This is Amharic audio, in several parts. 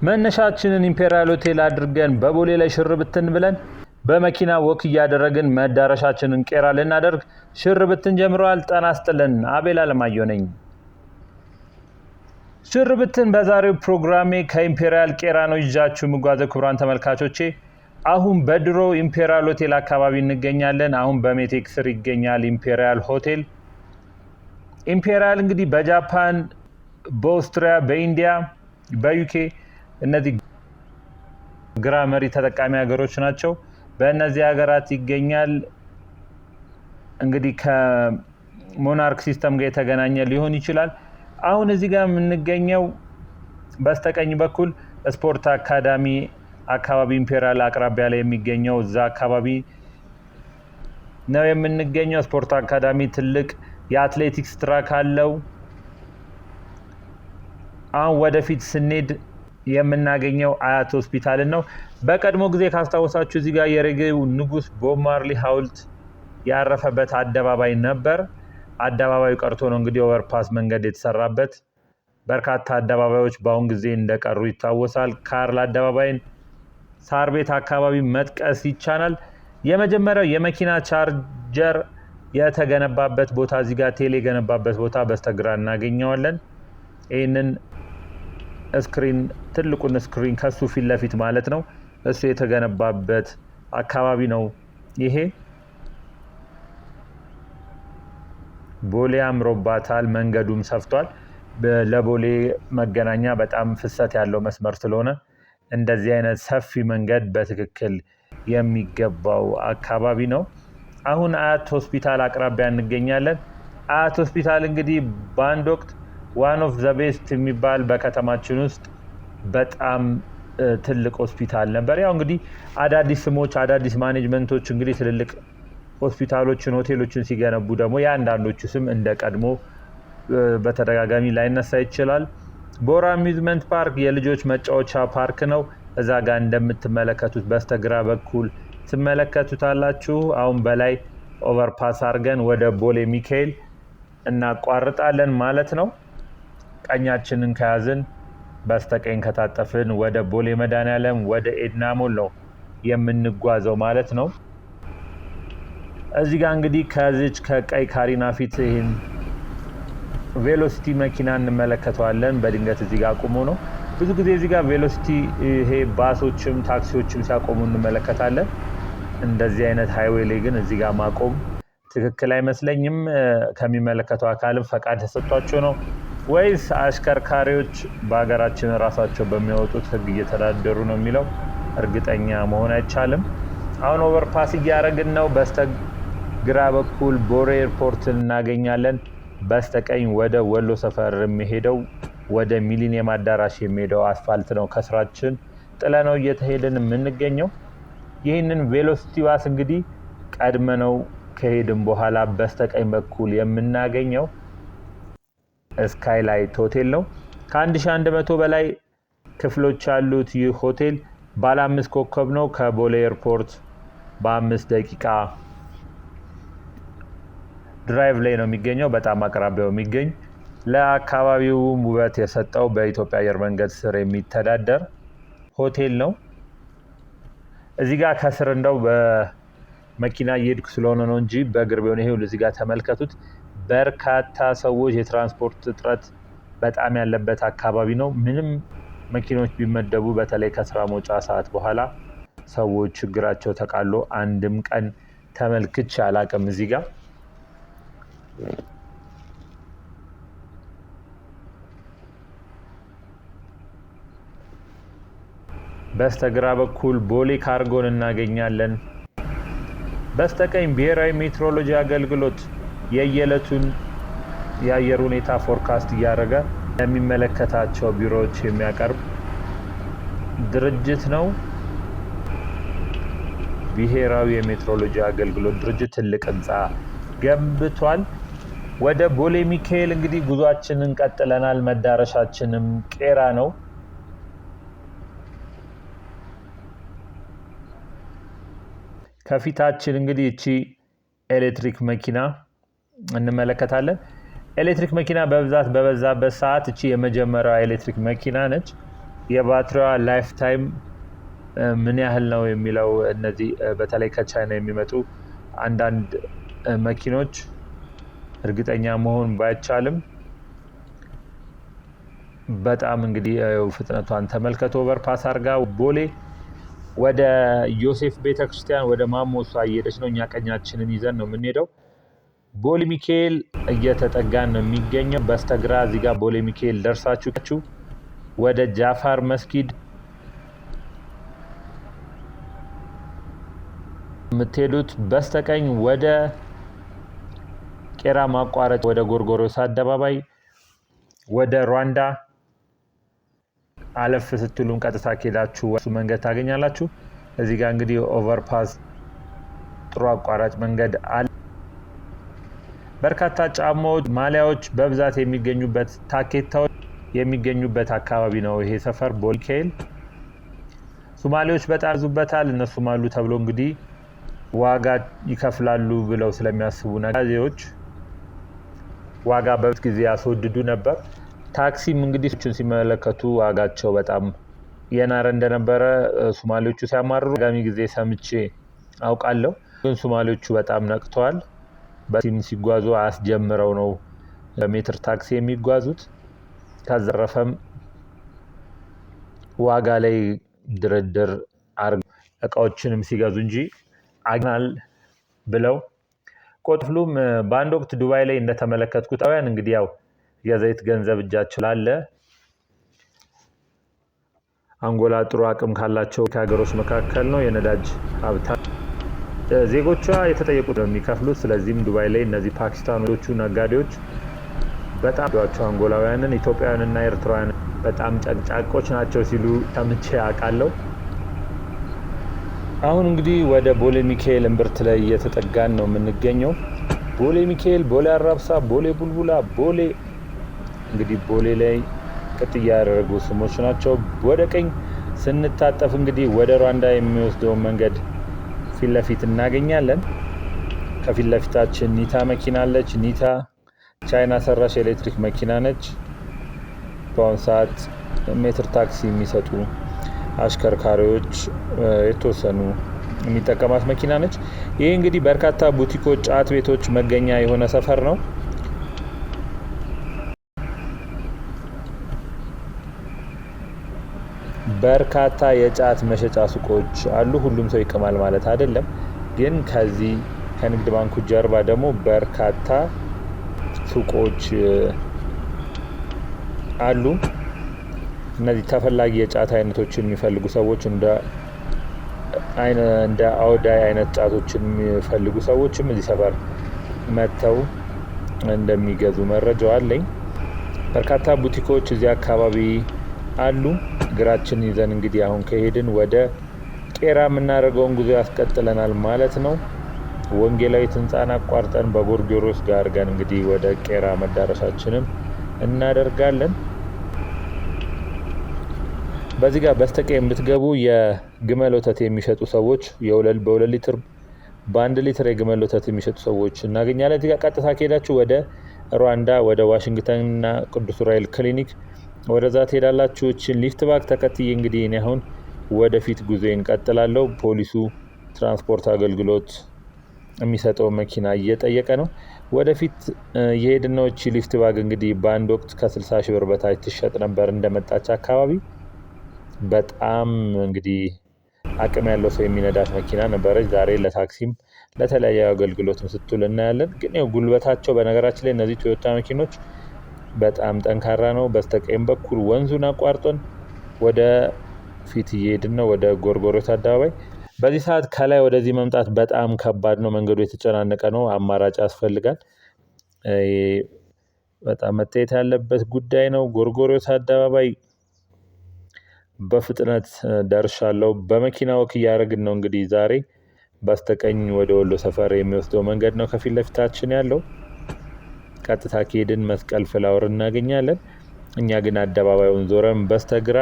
መነሻችንን ኢምፔሪያል ሆቴል አድርገን በቦሌ ላይ ሽር ብትን ብለን በመኪና walk እያደረግን መዳረሻችንን ቄራ ልናደርግ ሽር ብትን ጀምረዋል። ጤና ይስጥልን። አቤል አለማየሁ ነኝ። ሽር ብትን በዛሬው ፕሮግራሜ ከኢምፔሪያል ቄራ ነው ይዣችሁ የምጓዘው። ክቡራን ተመልካቾቼ፣ አሁን በድሮ ኢምፔሪያል ሆቴል አካባቢ እንገኛለን። አሁን በሜቴክ ስር ይገኛል ኢምፔሪያል ሆቴል። ኢምፔሪያል እንግዲህ በጃፓን፣ በኦስትሪያ፣ በኢንዲያ፣ በዩኬ እነዚህ ግራ መሪ ተጠቃሚ ሀገሮች ናቸው። በእነዚህ ሀገራት ይገኛል። እንግዲህ ከ monarch system ጋር የተገናኘ ሊሆን ይችላል። አሁን እዚህ ጋር የምንገኘው በስተቀኝ በኩል ስፖርት አካዳሚ አካባቢ፣ ኢምፔሪያል አቅራቢያ ላይ የሚገኘው እዛ አካባቢ ነው የምንገኘው። ስፖርት አካዳሚ ትልቅ የአትሌቲክስ track አለው። አሁን ወደፊት ስንሄድ የምናገኘው አያት ሆስፒታልን ነው። በቀድሞ ጊዜ ካስታወሳችሁ እዚህ ጋር የሬጌው ንጉስ ቦብ ማርሊ ሐውልት ያረፈበት አደባባይ ነበር። አደባባዩ ቀርቶ ነው እንግዲህ overpass መንገድ የተሰራበት። በርካታ አደባባዮች በአሁን ጊዜ እንደቀሩ ይታወሳል። ካርል አደባባይን ሳር ቤት አካባቢ መጥቀስ ይቻላል። የመጀመሪያው የመኪና ቻርጀር የተገነባበት ቦታ እዚህ ጋር ቴሌ የገነባበት ቦታ በስተግራ እናገኘዋለን። ይህንን screen፣ ትልቁን screen ከሱ ፊት ለፊት ማለት ነው። እሱ የተገነባበት አካባቢ ነው ይሄ። ቦሌ አምሮባታል፣ መንገዱም ሰፍቷል። ለቦሌ መገናኛ በጣም ፍሰት ያለው መስመር ስለሆነ እንደዚህ አይነት ሰፊ መንገድ በትክክል የሚገባው አካባቢ ነው። አሁን አያት ሆስፒታል አቅራቢያ እንገኛለን። አያት ሆስፒታል እንግዲህ በአንድ ወቅት one of the best የሚባል፣ በከተማችን ውስጥ በጣም ትልቅ ሆስፒታል ነበር። ያው እንግዲህ አዳዲስ ስሞች፣ አዳዲስ management ኦች እንግዲህ ትልልቅ ሆስፒታሎችን፣ ሆቴሎችን ሲገነቡ ደግሞ የአንዳንዶቹ ስም እንደ ቀድሞ በተደጋጋሚ ላይነሳ ይችላል። ቦራ amusement park የልጆች መጫወቻ ፓርክ ነው። እዛ ጋር እንደምትመለከቱት በስተግራ በኩል ትመለከቱታላችሁ። አሁን በላይ overpass አድርገን ወደ ቦሌ ሚካኤል እናቋርጣለን ማለት ነው። ቀኛችንን ከያዝን በስተቀኝ ከታጠፍን ወደ ቦሌ መድኃኔዓለም፣ ወደ ኤድና ሞል ነው የምንጓዘው ማለት ነው። እዚህ ጋር እንግዲህ ከዚች ከቀይ ካሪና ፊት ይህን ቬሎሲቲ መኪና እንመለከተዋለን። በድንገት እዚህ ጋር አቁሞ ነው። ብዙ ጊዜ እዚህ ጋር ቬሎሲቲ ይሄ ባሶችም ታክሲዎችም ሲያቆሙ እንመለከታለን። እንደዚህ አይነት highway ላይ ግን እዚህ ጋር ማቆም ትክክል አይመስለኝም። ከሚመለከተው አካልም ፈቃድ ተሰጥቷቸው ነው ወይስ አሽከርካሪዎች በሀገራችን ራሳቸው በሚያወጡት ሕግ እየተዳደሩ ነው የሚለው እርግጠኛ መሆን አይቻልም። አሁን overpass እያደረግን ነው። በስተግራ በኩል ቦሌ ኤርፖርትን እናገኛለን። በስተቀኝ ወደ ወሎ ሰፈር የሚሄደው፣ ወደ ሚሊኒየም አዳራሽ የሚሄደው አስፋልት ነው። ከስራችን ጥለነው እየተሄድን የምንገኘው። ይህንን ቬሎሲቲ ባስ እንግዲህ ቀድመነው ከሄድን በኋላ በስተቀኝ በኩል የምናገኘው ስካይላይት ሆቴል ነው። ከ1100 በላይ ክፍሎች ያሉት ይህ ሆቴል ባለ 5 ኮከብ ነው። ከቦሌ ኤርፖርት በ5 ደቂቃ drive ላይ ነው የሚገኘው። በጣም አቅራቢያው የሚገኝ፣ ለአካባቢው ውበት የሰጠው፣ በኢትዮጵያ አየር መንገድ ስር የሚተዳደር ሆቴል ነው። እዚህ ጋር ከስር እንደው በመኪና እየሄድኩ ስለሆነ ነው እንጂ በእግር ቢሆን ይሄ እዚህ ጋር ተመልከቱት። በርካታ ሰዎች፣ የትራንስፖርት እጥረት በጣም ያለበት አካባቢ ነው። ምንም መኪኖች ቢመደቡ በተለይ ከስራ መውጫ ሰዓት በኋላ ሰዎች ችግራቸው ተቃሎ አንድም ቀን ተመልክቼ አላቅም እዚህ ጋር። በስተግራ በኩል ቦሌ ካርጎን እናገኛለን። በስተቀኝ ብሔራዊ ሜትሮሎጂ አገልግሎት የየዕለቱን የአየር ሁኔታ forecast እያደረገ ለሚመለከታቸው ቢሮዎች የሚያቀርብ ድርጅት ነው። ብሔራዊ የሜትሮሎጂ አገልግሎት ድርጅት ትልቅ ህንፃ ገንብቷል። ወደ ቦሌ ሚካኤል እንግዲህ ጉዟችንን ቀጥለናል። መዳረሻችንም ቄራ ነው። ከፊታችን እንግዲህ እቺ ኤሌክትሪክ መኪና እንመለከታለን። ኤሌክትሪክ መኪና በብዛት በበዛበት ሰዓት እቺ የመጀመሪያዋ ኤሌክትሪክ መኪና ነች። የባትሪዋ life time ምን ያህል ነው የሚለው እነዚህ በተለይ ከቻይና የሚመጡ አንዳንድ መኪኖች እርግጠኛ መሆን ባይቻልም በጣም እንግዲህ ፍጥነቷን ተመልከቱ። Overpass አርጋ ቦሌ ወደ ዮሴፍ ቤተክርስቲያን ወደ ማሞሷ እየሄደች ነው። እኛ ቀኛችንን ይዘን ነው የምንሄደው። ቦሌ ሚካኤል እየተጠጋን ነው የሚገኘው። በስተግራ እዚህ ጋር ቦሌ ሚካኤል ደርሳችሁ ወደ ጃፋር መስጊድ የምትሄዱት፣ በስተቀኝ ወደ ቄራ ማቋረጥ፣ ወደ ጎርጎሮስ አደባባይ፣ ወደ ሩዋንዳ አለፍ ስትሉም ቀጥታ ከሄዳችሁ እሱ መንገድ ታገኛላችሁ። እዚህ ጋር እንግዲህ overpass ጥሩ አቋራጭ መንገድ አለ። በርካታ ጫማዎች፣ ማሊያዎች በብዛት የሚገኙበት፣ ታኬታዎች የሚገኙበት አካባቢ ነው ይሄ ሰፈር ቦሌ ሚካኤል። ሶማሌዎች በጣም ይዙበታል። እነሱም አሉ ተብሎ እንግዲህ ዋጋ ይከፍላሉ ብለው ስለሚያስቡ ነጋዴዎች ዋጋ በፊት ጊዜ ያስወድዱ ነበር። ታክሲም እንግዲህ ሲመለከቱ ዋጋቸው በጣም የናረ እንደነበረ ሶማሌዎቹ ሲያማርሩ ጋሚ ጊዜ ሰምቼ አውቃለሁ። ግን ሶማሌዎቹ በጣም ነቅተዋል። በሲም ሲጓዙ አስጀምረው ነው በሜትር ታክሲ የሚጓዙት። ካዘረፈም ዋጋ ላይ ድርድር እቃዎችንም ሲገዙ እንጂ አግናል ብለው ቆጥፍሉም። በአንድ ወቅት ዱባይ ላይ እንደተመለከትኩት አውያን እንግዲህ ያው የዘይት ገንዘብ እጃቸው ላለ አንጎላ ጥሩ አቅም ካላቸው ከሀገሮች መካከል ነው። የነዳጅ ሀብታ ዜጎቿ የተጠየቁት ነው የሚከፍሉት። ስለዚህም ዱባይ ላይ እነዚህ ፓኪስታኖቹ ነጋዴዎች በጣም ዷቸው አንጎላውያንን፣ ኢትዮጵያውያንና ኤርትራውያን በጣም ጨቅጫቆች ናቸው ሲሉ ሰምቼ አውቃለሁ። አሁን እንግዲህ ወደ ቦሌ ሚካኤል እምብርት ላይ እየተጠጋን ነው የምንገኘው። ቦሌ ሚካኤል፣ ቦሌ አራብሳ፣ ቦሌ ቡልቡላ፣ ቦሌ እንግዲህ ቦሌ ላይ ቅጥያ ያደረጉ ስሞች ናቸው። ወደ ቀኝ ስንታጠፍ እንግዲህ ወደ ሩዋንዳ የሚወስደውን መንገድ ፊት ለፊት እናገኛለን። ከፊት ለፊታችን ኒታ መኪና አለች። ኒታ ቻይና ሰራሽ የኤሌክትሪክ መኪና ነች። በአሁኑ ሰዓት ሜትር ታክሲ የሚሰጡ አሽከርካሪዎች የተወሰኑ የሚጠቀማት መኪና ነች። ይህ እንግዲህ በርካታ ቡቲኮች፣ ጫት ቤቶች መገኛ የሆነ ሰፈር ነው። በርካታ የጫት መሸጫ ሱቆች አሉ። ሁሉም ሰው ይቅማል ማለት አይደለም፣ ግን ከዚህ ከንግድ ባንኩ ጀርባ ደግሞ በርካታ ሱቆች አሉ። እነዚህ ተፈላጊ የጫት አይነቶችን የሚፈልጉ ሰዎች እንደ አውዳይ አይነት ጫቶችን የሚፈልጉ ሰዎችም እዚህ ሰፈር መጥተው እንደሚገዙ መረጃው አለኝ። በርካታ ቡቲኮች እዚህ አካባቢ አሉ። እግራችን ይዘን እንግዲህ አሁን ከሄድን ወደ ቄራ የምናደርገውን ጉዞ ያስቀጥለናል ማለት ነው። ወንጌላዊት ሕንፃን አቋርጠን በጎርጎሮስ ጋር አድርገን እንግዲህ ወደ ቄራ መዳረሻችንን እናደርጋለን። በዚህ ጋር በስተቀኝ የምትገቡ የግመል ወተት የሚሸጡ ሰዎች በ2 ሊትር በ1 ሊትር የግመል ወተት የሚሸጡ ሰዎች እናገኛለን። እዚህ ጋር ቀጥታ ከሄዳችሁ ወደ ሩዋንዳ ወደ ዋሽንግተን እና ቅዱስ ዑራኤል ክሊኒክ ወደዛ ትሄዳላችሁ። እችን ሊፍት ባክ ተከትዬ እንግዲህ እኔ አሁን ወደፊት ጉዞዬን እንቀጥላለሁ። ፖሊሱ ትራንስፖርት አገልግሎት የሚሰጠው መኪና እየጠየቀ ነው። ወደፊት እየሄድን ነው። እቺ ሊፍት ባግ እንግዲህ በአንድ ወቅት ከ60 ሺህ ብር በታች ትሸጥ ነበር እንደመጣች አካባቢ። በጣም እንግዲህ አቅም ያለው ሰው የሚነዳት መኪና ነበረች። ዛሬ ለታክሲም ለተለያዩ አገልግሎትም ስትውል እናያለን። ግን ያው ጉልበታቸው በነገራችን ላይ እነዚህ ቶዮታ መኪኖች በጣም ጠንካራ ነው። በስተቀኝ በኩል ወንዙን አቋርጠን ወደ ፊት እየሄድን ነው ወደ ጎርጎሮስ አደባባይ። በዚህ ሰዓት ከላይ ወደዚህ መምጣት በጣም ከባድ ነው። መንገዱ የተጨናነቀ ነው። አማራጭ ያስፈልጋል። በጣም መታየት ያለበት ጉዳይ ነው። ጎርጎሮስ አደባባይ በፍጥነት ደርሻለሁ። በመኪና walk እያደረግን ነው እንግዲህ ዛሬ። በስተቀኝ ወደ ወሎ ሰፈር የሚወስደው መንገድ ነው ከፊት ለፊታችን ያለው። ቀጥታ ከሄድን መስቀል ፍላወር እናገኛለን። እኛ ግን አደባባዩን ዞረን በስተግራ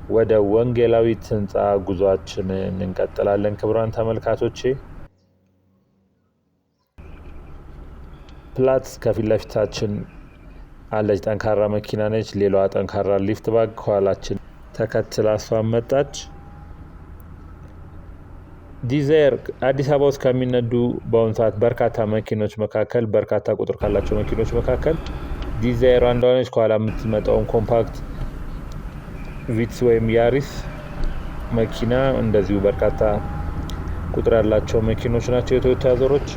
ወደ ወንጌላዊት ሕንፃ ጉዟችንን እንቀጥላለን። ክቡራን ተመልካቾቼ ፕላትስ ከፊት ለፊታችን አለች። ጠንካራ መኪና ነች። ሌላዋ ጠንካራ lift bag ከኋላችን ተከትላ እሷን መጣች። ዲዛይር አዲስ አበባ ውስጥ ከሚነዱ በአሁኑ ሰዓት በርካታ መኪኖች መካከል፣ በርካታ ቁጥር ካላቸው መኪኖች መካከል ዲዛይር አንዷ ነች። ከኋላ የምትመጣውን compact ቪትስ ወይም ያሪስ መኪና እንደዚሁ በርካታ ቁጥር ያላቸው መኪኖች ናቸው የቶዮታ ዞሮች።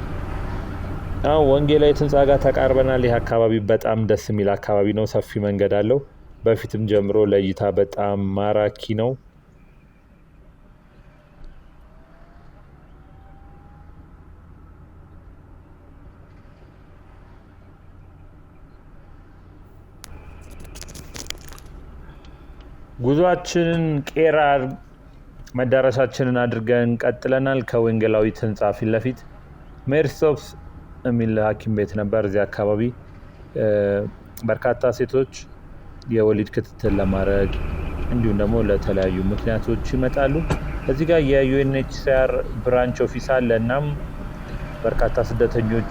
አሁን ወንጌላዊት ህንፃ ጋር ተቃርበናል። ይህ አካባቢ በጣም ደስ የሚል አካባቢ ነው። ሰፊ መንገድ አለው። በፊትም ጀምሮ ለእይታ በጣም ማራኪ ነው። ጉዟችንን ቄራ መዳረሻችንን አድርገን ቀጥለናል። ከወንጌላዊት ህንፃ ፊት ለፊት ሜሪስቶፕስ የሚል ሐኪም ቤት ነበር። እዚህ አካባቢ በርካታ ሴቶች የወሊድ ክትትል ለማድረግ እንዲሁም ደግሞ ለተለያዩ ምክንያቶች ይመጣሉ። እዚህ ጋር የ UNHCR branch office አለ። እናም በርካታ ስደተኞች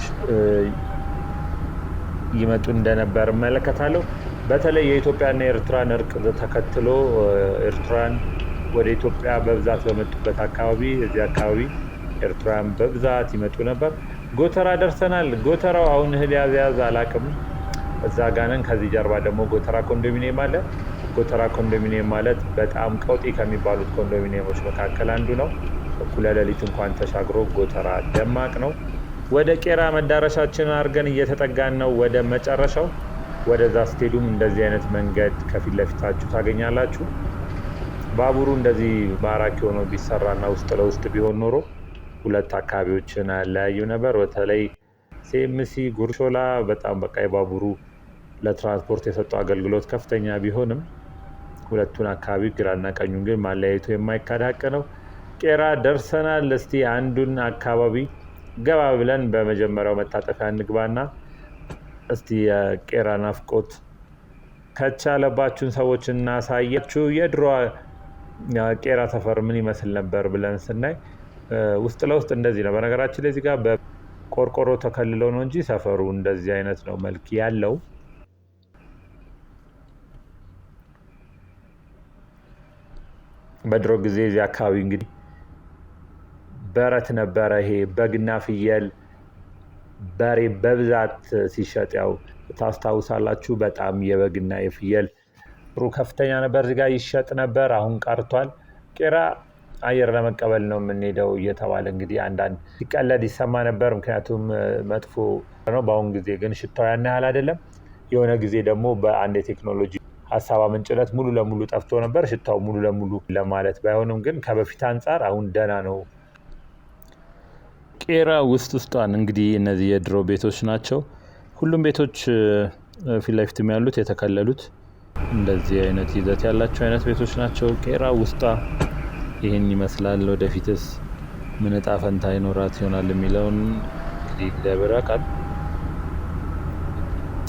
ይመጡ እንደነበር እመለከታለሁ። በተለይ የኢትዮጵያና የኤርትራን እርቅ ተከትሎ ኤርትራን ወደ ኢትዮጵያ በብዛት በመጡበት አካባቢ እዚህ አካባቢ ኤርትራን በብዛት ይመጡ ነበር። ጎተራ ደርሰናል። ጎተራው አሁን እህል ያዝ ያዝ አላቅም። እዛ ጋነን። ከዚህ ጀርባ ደግሞ ጎተራ ኮንዶሚኒየም አለ። ጎተራ ኮንዶሚኒየም ማለት በጣም ቀውጢ ከሚባሉት ኮንዶሚኒየሞች መካከል አንዱ ነው። እኩለ ሌሊት እንኳን ተሻግሮ ጎተራ ደማቅ ነው። ወደ ቄራ መዳረሻችንን አድርገን እየተጠጋን ነው ወደ መጨረሻው። ወደዛ ስትሄዱም እንደዚህ አይነት መንገድ ከፊት ለፊታችሁ ታገኛላችሁ። ባቡሩ እንደዚህ ማራኪ ሆኖ ቢሰራና ውስጥ ለውስጥ ቢሆን ኖሮ ሁለት አካባቢዎችን አለያዩ ነበር። በተለይ ሲኤምሲ ጉርሾላ በጣም በቃ የባቡሩ ለትራንስፖርት የሰጠው አገልግሎት ከፍተኛ ቢሆንም ሁለቱን አካባቢ ግራና ቀኙን ግን ማለያየቱ የማይካድ ሀቅ ነው። ቄራ ደርሰናል። እስቲ አንዱን አካባቢ ገባ ብለን በመጀመሪያው መታጠፊያ እንግባና እስቲ የቄራ ናፍቆት ከቻለባችሁን ሰዎች እናሳያችሁ። የድሮ ቄራ ሰፈር ምን ይመስል ነበር ብለን ስናይ ውስጥ ለውስጥ እንደዚህ ነው። በነገራችን ላይ እዚህ ጋር በቆርቆሮ ተከልሎ ነው እንጂ ሰፈሩ እንደዚህ አይነት ነው መልክ ያለው። በድሮ ጊዜ እዚህ አካባቢ እንግዲህ በረት ነበረ። ይሄ በግና ፍየል በሬ በብዛት ሲሸጥ ያው ታስታውሳላችሁ። በጣም የበግና የፍየል ጥሩ ከፍተኛ ነበር። እዚህ ጋር ይሸጥ ነበር፣ አሁን ቀርቷል። ቄራ አየር ለመቀበል ነው የምንሄደው እየተባለ እንግዲህ አንዳንድ ሲቀለድ ይሰማ ነበር። ምክንያቱም መጥፎ ነው። በአሁን ጊዜ ግን ሽታው ያን ያህል አይደለም። የሆነ ጊዜ ደግሞ በአንድ የቴክኖሎጂ ሀሳብ አመንጭነት ሙሉ ለሙሉ ጠፍቶ ነበር። ሽታው ሙሉ ለሙሉ ለማለት ባይሆንም ግን ከበፊት አንጻር አሁን ደህና ነው። ቄራ ውስጥ ውስጧን እንግዲህ እነዚህ የድሮ ቤቶች ናቸው። ሁሉም ቤቶች ፊት ለፊትም ያሉት የተከለሉት እንደዚህ አይነት ይዘት ያላቸው አይነት ቤቶች ናቸው። ቄራ ውስጧ ይህን ይመስላል። ወደፊትስ ምን እጣ ፈንታ ይኖራት ይሆናል የሚለውን እንግዲህ እግዚአብሔር ያውቃል።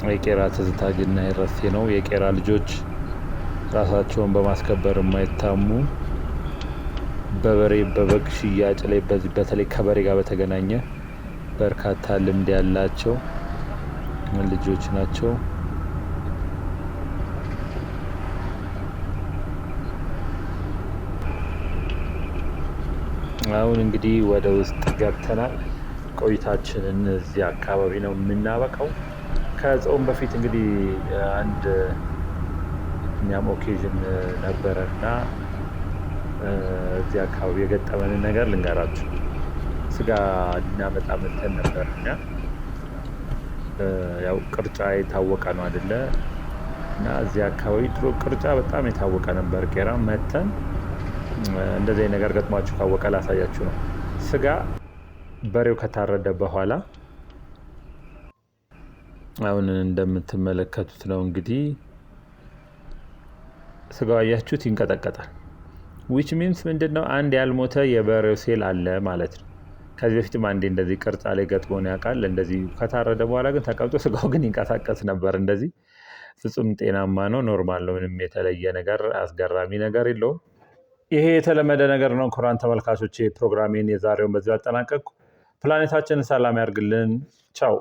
የቄራ ትዝታ ግን አይረሴ ነው። የቄራ ልጆች ራሳቸውን በማስከበር የማይታሙ፣ በበሬ በበግ ሽያጭ ላይ በዚህ በተለይ ከበሬ ጋር በተገናኘ በርካታ ልምድ ያላቸው ልጆች ናቸው። አሁን እንግዲህ ወደ ውስጥ ገብተናል። ቆይታችንን እዚህ አካባቢ ነው የምናበቃው። ከጾም በፊት እንግዲህ አንድ እኛም occasion ነበረና እዚህ አካባቢ የገጠመንን ነገር ልንገራችሁ። ስጋ ልናመጣ መተን ነበር እና ያው ቅርጫ የታወቀ ነው አይደለ? እና እዚህ አካባቢ ድሮ ቅርጫ በጣም የታወቀ ነበር። ቄራ መተን እንደዚህ ነገር ገጥሟችሁ ካወቀ ላሳያችሁ ነው። ስጋ በሬው ከታረደ በኋላ አሁን እንደምትመለከቱት ነው እንግዲህ ስጋው አያችሁት ይንቀጠቀጣል። Which means ምንድነው? አንድ ያልሞተ የበሬው ሴል አለ ማለት ነው። ከዚህ በፊትም አንዴ እንደዚህ ቅርጫ ላይ ገጥሞን ያውቃል። እንደዚህ ከታረደ በኋላ ግን ተቀምጦ ስጋው ግን ይንቀሳቀስ ነበር። እንደዚህ ፍጹም ጤናማ ነው፣ normal ነው። ምንም የተለየ ነገር አስገራሚ ነገር የለውም። ይሄ የተለመደ ነገር ነው። ክቡራን ተመልካቾቼ ፕሮግራሜን የዛሬውን በዚሁ አጠናቀቅኩ። ፕላኔታችንን ሰላም ያርግልን። ቻው።